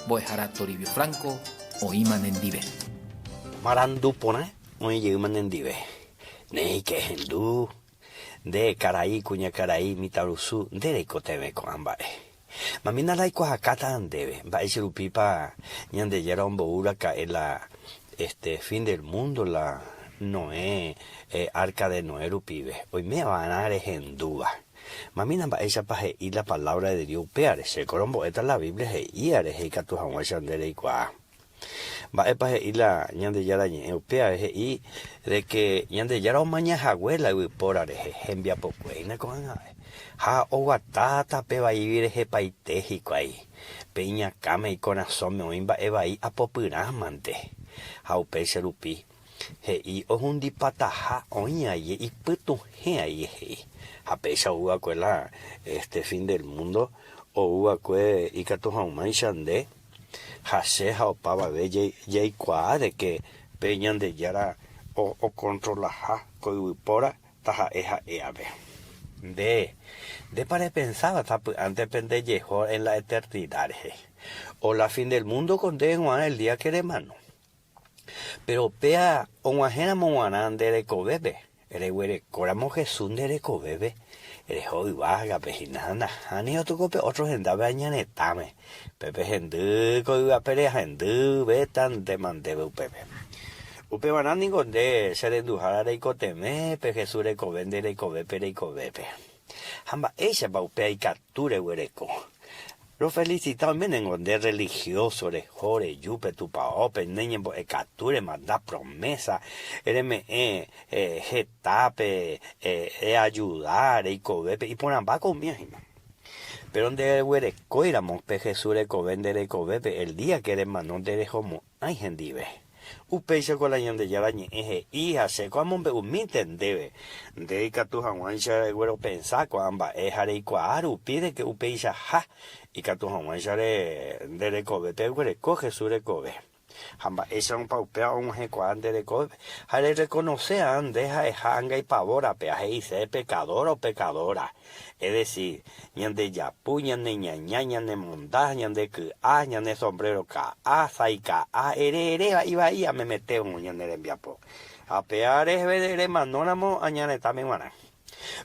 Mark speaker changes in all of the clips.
Speaker 1: Mbo'ehára Toribio Franco oĩma nendive.
Speaker 2: Marandu porã oĩ jeýma nendive. Néike ehendu, nde karai, kuñakarai, mitãrusu, nde reikotevẽ ko'ã mba'e. Mamína raikuaakáta ndéve, mba'éicha rupípa Ñandejára ombou raka'e la este fin del mundo la Noé arca de Noé rupive, oime va'erã rehendúva. Mamína mba'éichapa he'i la palabra de Dios upévare, chéko rombo'éta la Biblia he'íva rehe ikatu hag̃uáicha nde reikuaa. Mba'épa he'i la Ñandejára Ñe'ẽ upévare? He'i de ke Ñandejára omaña hague la yvypóra rehe hembiapokue hína ko'ág̃ave, ha oguata tape vaígui rehepaite hikuái. Pe iñakãme ikorasõme oĩ mba'e vai apopyrã mante. Ha upéicha rupi he'i ohundipataha oĩ aie ipytuhẽ aie he'i. Ha péicha ou va'ekue la este fin del mundo ou va'ekue ikatu hag̃uáicha nde Ha che ha opavave jaikuaa de ke pe Ñandejára okontrolaha ko yvypóra taha'e ha'évape. Nde, ndépa repensáva sapy'ánte pende jeho en la eternidad rehe? O la fin del mundo ko ndéve g̃uarã el día que remano? Péro péa og̃uahẽramo g̃uarã nde rekovépe, reguerekóramo Jesús nde rekovépe, reho yvágape hína ha nahániri otuko pe ótro hendápe aña retãme, pépe hendy ko yvápe rehendy vétantema ndéve upépe. Upevarã ningo nde che renduhára reikotevẽ pe Jesús rekove nde rekovépe reikovépe. Ha mba'éichapa upéva ikatu reguereko? Rofelisita oime ningo nde rrelihióso reho reju pe tupaópe, ne ñembo'e katu remanda promésa, reme'ẽ hetápe, eajuda reikovépe, iporãmba ko umíva hína. Péro ndereguerekóiramo pe Jesús rekove nde rekovépe, el día ke remano nderehomo'ãi. Ãi hendive. Upéicha ko la Ñandejára Ñe'ẽ he'i ha che ko amombe'umínte ndéve, nde ikatu hag̃uáicha regueropensa ko'ã mba'e ha reikuaa rupi de ke upeichaha, ikatu hag̃uáicha re nde rekovépe eguereko Jesús rekove. Ha mba'éicharõpa upéva og̃uahẽkuaa nde rekovépe? Ha rerrekonose'ã nde ha'eha angaipavórape, ha he'ise pekador o pekadora. Es decir, ñande japu, ñane ñaña, ñane monda, ñande ky'a, ñane sombrero ka'a, sái ka'a, ere eréva ivaíva memetévo ñane rembiapo. Ha péva reheve remanóramo aña retãme g̃uarã.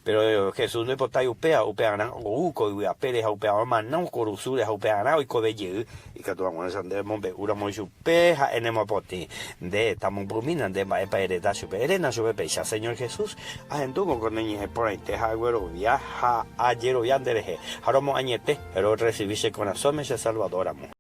Speaker 2: Péro Jesús ndoipotái upéva, upearã ou ko yvy apére ha upéva omano kurusúre ha upearã oikove jey, ikatu hag̃uáicha nde remombe'úramo ichupe ha'e nemopotĩ. Nde, tamombymína nde mba'épa eréta chupe. Eréna chupe péicha, Señor Jesús, ahendúvo ko ne ñe'ẽ porãite ha aguerovia ha ajerovia nde rehe, ha romoañete, rorresivi che korasõme che Salvador ramo.